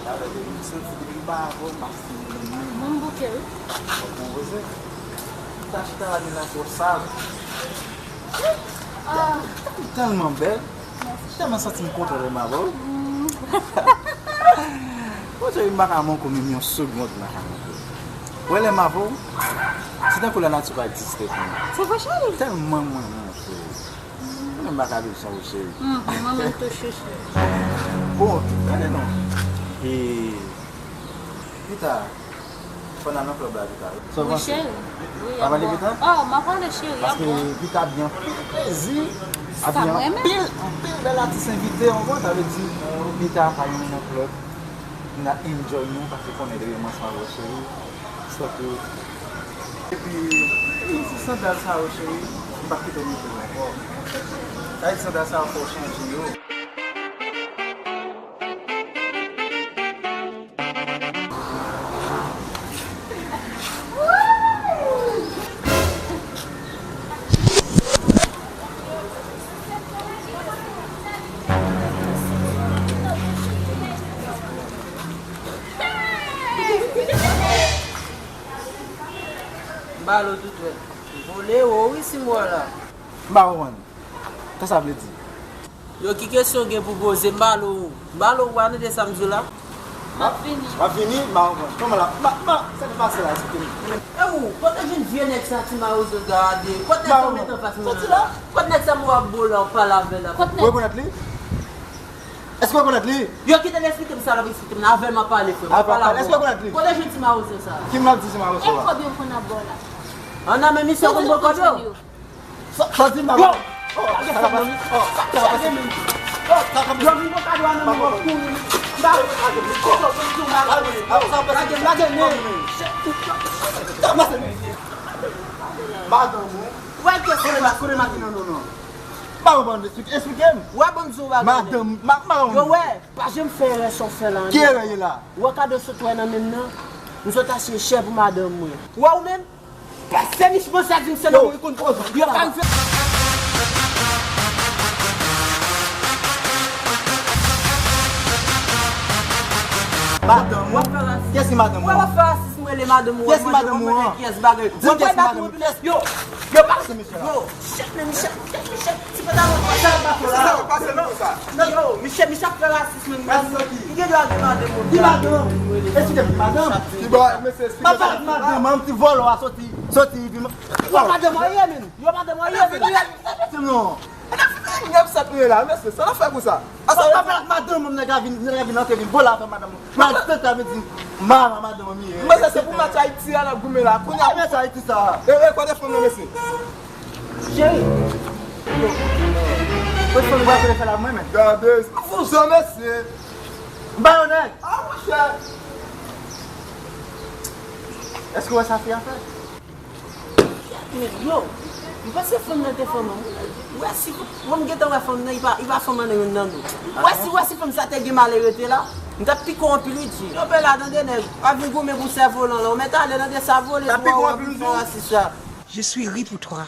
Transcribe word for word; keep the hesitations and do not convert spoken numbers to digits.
Avè de moun, se depi m pa avè w, m pa fin menm. Moun bouke, wi. Ou poze. Chita, chita la, li la twò sal. Ou tèlman bèl. Tèlman santi m kontan lè m avè w. Mon cheri, m pa ka manke w menm yon segond, m pa ka manke w. Wè lè m avè w, se tankou lanati pa egziste pou mwen. Se vre, cheri? Tèlman mwen renmen w, cheri. Mwen menm m pa ka viv san ou, cheri. Mwen menm tou, chouchou. Bon, gade non. E pita, fò n al nan klèb la pita. Sa w panse? Wi, cheri. Wi, y ap bon. N ap ale pita? Oh, m ap ale, cheri, y ap bon. Paske pita byen anpil plezi. Sa m renmen. Anpil, anpil bèl atis envite, w konprann? Sa vle di, pita pa yon nan klèb. N a enjoy nou, paske konnen depi m ansanm avè w, cheri. Stop yo. Epi, epi ti sandal sa yo, cheri, m p ap kite w mete yo ankò. Sa e ti sandal sa yo fò w chanje yo. Balo tout wè. Vole wo wi si mwa la. M pa konprann. Sa sa vle di? Yo, ki kesyon w gen pou poze? M balo ou. M balo ou, pa tande sa m di w la? M ap vini. W ap vini? M pa konprann. Kòman la? M pa, m pa, sa ki pase la? Eksplike m. E ou, kote w jwenn vye nèg sa ti mawozo gade? Kote nèg sa w met anfas mwen an? Soti la. Kote nèg sa mwen w ap bo la, w pale avè l la? Kote nèg? Ou rekonèt li? Èske w rekonèt li? Yo, kite l eksplike m sa l ap eksplike m nan. Avè l m ap pale, frè m. Avè l m ap pale. Èske w rekonèt li? Kote w jwenn ti mawozo sa? Ki m ap di ti mawozo a? E kòb yo konn ap ba w la? An nan men misye konn pran kòb yo. Sa, sa di m nan. Yo! Sa ka pase? Oh, sa ka pase? Yo, vin pran kado a nan men w, kouri. M pa lage m, lage m, lage m. Madanm ou. Wè, kote ma-, kote makina, non, non. M pa konprann, eksplike, eksplike m. Wè, ban m di w bagay. Madanm, ma-, madanm. Yo, wè, pa janm fè erè sa w fè la, non. Ki erè ye la? Wè kado sot wè nan men m nan? M sot achte chè pou madanm mwen. Wè ou menm? Pase Mich Mansa di m se nan mwen konn koze. Yo pa fè. Madanm ou? Kiyès ki madanm ou? Wè w ap fè rasis, mwen rele madanm ou. Kiyès ki madanm ou an? Kiyès bagay? Di m kiyès ki madanm ou? Yo, yo pa se mesye la. Yo, shit, men Michel, shit, Michel. Ti pantalon sa pa fò la. Sa pa pase non sa. Yo, Michel, Michel ap fè rasis. Mèsi, Sophie. Ki gen dwa gen madanm ou? Ki madanm? Eksplike m, ki madanm? Ki ba, mesye, eksplike sa. M ap pale ak madanm, an ti vòlò a soti, soti, epi m-, yo, madanm ou ye, men. Yo, madanm ou ye, men. Mesye, non. Nèg sa touye la, mesye, sa n ap fè konsa. M ap pale ak madanm, nèg la vin, nèg la vin antre, vin vòlò avè madanm. Maltrete, sa vle di, ma, madanm ou ye. Mesye, se pou match Ayiti a n ap goumen la. Kounye a, match Ayiti sa. E, e, kote fanm nan, mesye? Cheri. Mwen fè mwen kote fè la mwen menm. Gade, sa fou sa, mesye. M ba yo nèg. Ah, monchè. Èske w wè sa fi a fè? Men yo, m panse fanm nan te fanm an. Wè si, mwen m gentan wè fanm nan, li pa, li pa fanm an nan youn nan nou. Wè si, wè si fanm sa te gen malere te la, m t ap pike w anpil wi di. Yo pe la tande nèg, w ap vin goumen pou sèvolan la, ou mèt ale tande sa vole pou w ap vin fè rasis sa. Je suis ri pour toi.